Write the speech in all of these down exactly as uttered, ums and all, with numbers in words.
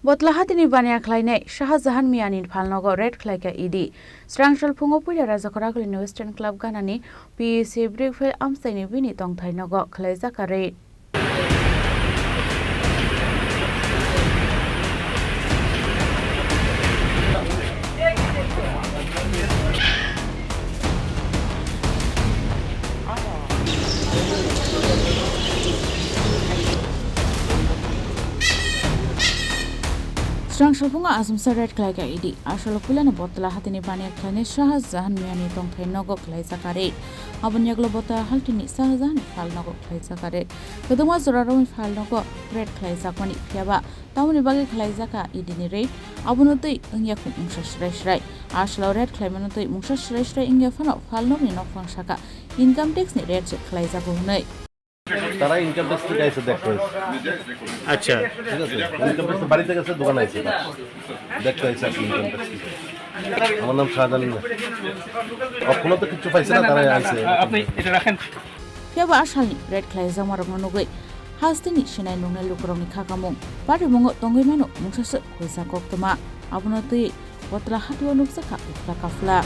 Botla hatini baniya khlainai Shah Jahan Miani phalnogo raid khlaikha E D. Srangsalphungo puila Rajakhor Agulini Western Club ganani P A C Brickfield amchaini bini tongthai nogo khlaijakha raid. Srangsalphungo achomsa raid khlaikha E D. Asalo puilano Botla hatini baniya khlainai Shah Jahan Miani tongthai nogo khlaijakha raid. Aboni yagulo Botla hatini Shah Jahan phalnogo khlaijakha raid. Kwbangma jorarokni phalnogo raid khlaijakmani, phiyaba tamoni bagwi khlaijakha E D ni raid? Abono twi wngya kho mungsa srai srai. Asalo raid khlaimano twi mungsa srai srai wngya phano phalnokni nokphang saka income tax ni raid se khlaijago hwnwi. তারা income tax থেকে এসে দেখতে হয়েছে। আচ্ছা। ঠিক আছে, income tax বাড়িতে গেছে, দোকানে এসে দেখতে হয়েছে আর কি ইনকাম ট্যাক্স থেকে। আমার নাম শাহজাহান মিয়া। অখনো তো কিছু পাইছে না, তারা আইছে। আপনি এটা রাখেন। Phiyaba asalni raid khlaijakmarokno nugwi hasteni sinai nungnai lukurokni khakamung parimungo tongwi mano mungsaswk huisa koktwma. Abono twi Botla hatio nukjakha uphla kaphla.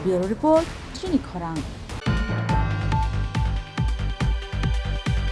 Bureau Report, Chini Khorang.